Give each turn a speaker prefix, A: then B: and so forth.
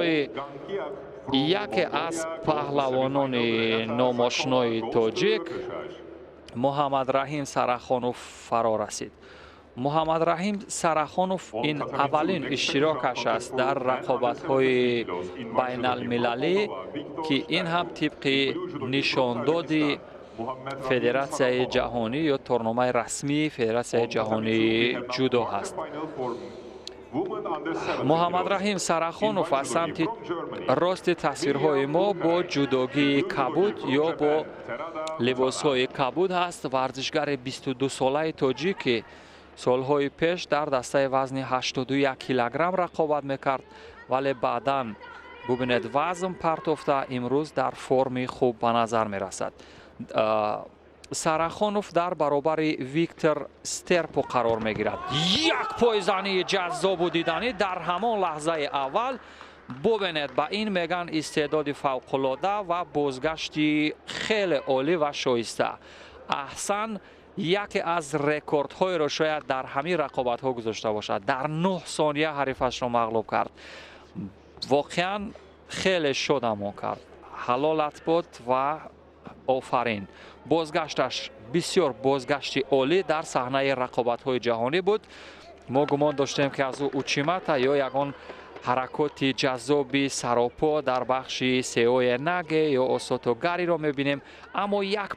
A: Болои яке аз паҳлавонони номошнои тоҷик Муҳаммадраҳим Сарахонов фаро расид. Муҳаммадраҳим Сарахонов ин аввалин иштирокаш аст дар рақобатҳои байналмилалӣ, ки ин ҳам тибқи нишондоди Федератсияи ҷаҳонӣ ё торномаи расмии Федератсияи ҷаҳонии ҷудо ҳаст. Муҳаммадраҳим Сарахонов аз самти рости тасвирҳои мо бо ҷудогии кабуд ё бо либосҳои кабуд ҳаст. Варзишгари 22-солаи тоҷик, ки солҳои пеш дар дастаи вазни 81 килограмм рақобат мекард, вале баъдан, бубинед, вазн партофта, имрӯз дар форми хуб ба назар мерасад. Сарахонов дар баробари Виктор Стерпо қарор мегирад. Як пойзании ҷаззобу диданӣ дар ҳамон лаҳзаи аввал. Бубинед, ба ин меган истеъдоди фавқулода ва бозгашти хеле олӣ ва шоиста. Аҳсан, яке аз рекордҳоеро шояд дар ҳамин рақобатҳо гузошта бошад. Дар 9 сония ҳарифашро мағлуб кард. Воқеан, хеле шодамон кард. Ҳалолат буд ва офарин. Бозгашташ бисёр бозгашти олӣ дар саҳнаи рақобатҳои ҷаҳонӣ буд. Мо гумон доштем, ки аз ӯ учимата ё ягон ҳаракоти ҷаззоби саропо дар бахши сеои наге ё осотогариро мебинем, аммо як